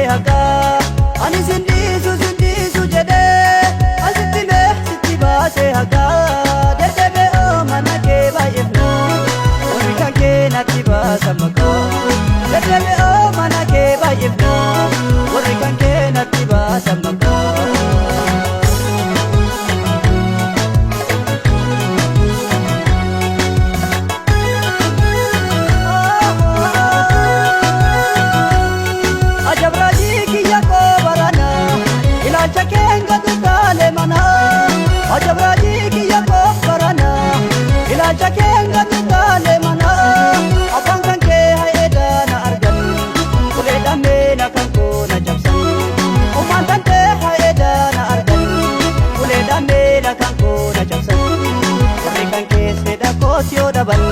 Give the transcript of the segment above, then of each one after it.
Haqaa ani sindiisu sindiisu jedhee asitti mee sitti baasee haqaa deddeebi'oo mana kee baay'ifna warri kan kee natti baasa maqaa deddeebi'oo mana kee baay'ifna warri kan kee natti baasa maqaa. Ajabraajii kiyya koo barana ilaalcha keen gatu taale mana. Ajabraajii kiyya koo barana ilaalcha keen gatu taale mana. Afaan kan kee hayeedaa na argan ulee dhamee na kan koo na cabsan. Ummaan kan kee hayeedaa na argan ulee dhamee na kan koo na cabsan. Warri kan keessee koos yoo dhaban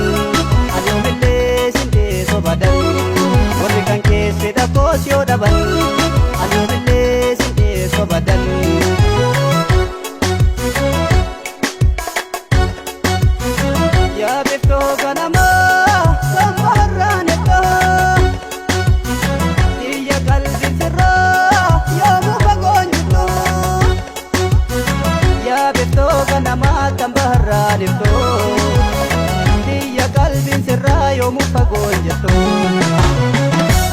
ani yoomillee sin teessoo badan. Warri kan keessee koos yoo dhaban ani yoomillee sin teessoo badan. Yaa biftoo ganamaa kan baharraan eebbaa iyya qalbiin sirraa yoomuu fagoon jirtu. Yaa biftoo ganamaa kan baharraan eebboo iyya qalbiin sirraa yoomuu fagoon jirtu.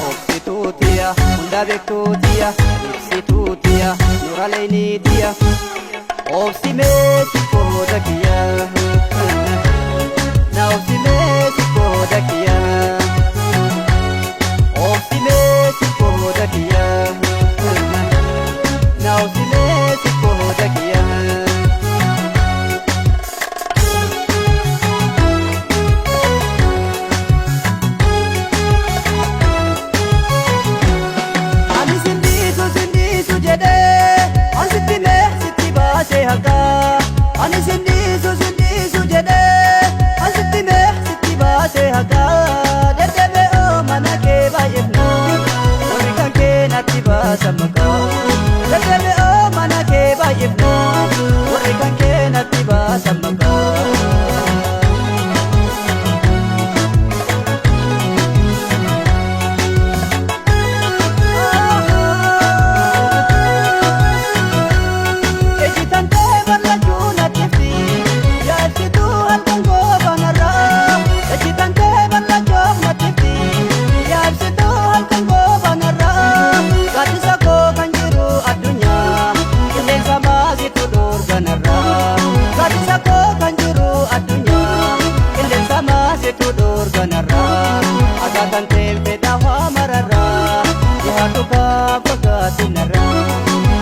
Obsituutiya hunda beektuutiya ibsituutiya nuraleeniitiya obsimee si qooda kiyya. Na obsimee si qooda kiyya. Obsimee si qooda kiyya. Na obsimee si qooda kiyya. Ani sindiisu sindiisu jedhee asitti mee sitti baasee haqaa. Ani sindiisu sindiisu jedhee asitti mee sitti baasee haqaa. Deddeebi'oo mana kee baay'ifna warri kan kee natti baasa maqaa. Deddeebi'oo mana kee baay'ifna warri kan kee natti baasa maqaa. Ejjitan ta'e barlachuu natti yaabsituu halkan goobanarraa. Ejjitan ta'e barlachuu natti yaabsituu halkan goobanarraa. Gaaddisa koo kan jiru addunyaa qilleensa maasitu dorganarraa. Gaaddisa koo kan jiru addunyaa qilleensa maasitu dorganarraa. Akkaataan teeffee waa mararraa dhiyaatu kan fakkaatu narraa.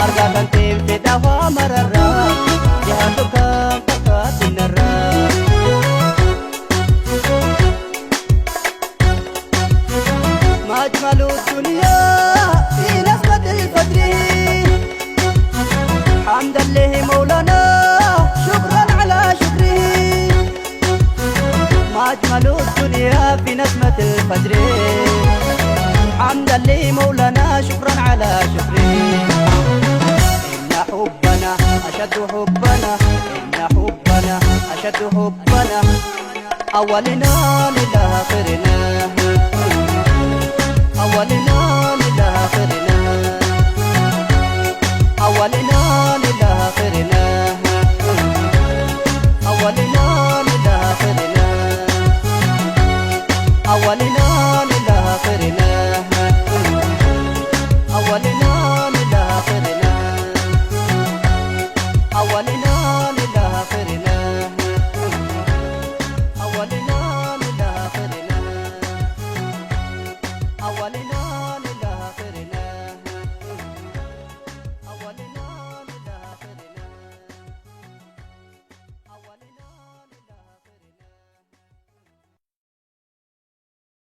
Argaa kan teeffee waa mararraa dhiyaatu kan fakkaatu narraa. ما أجمل الدنيا في نسمة الفجر حمدا له مولانا شكرا على شكره. ما أجمل الدنيا في نسمة الفجر حمدا له مولانا شكرا على شكره. إن حبنا أشد حبنا إن حبنا أشد حبنا أولنا للآخرنا أولنا للآخرنا أولنا للآخرنا أولنا للآخرنا أولنا.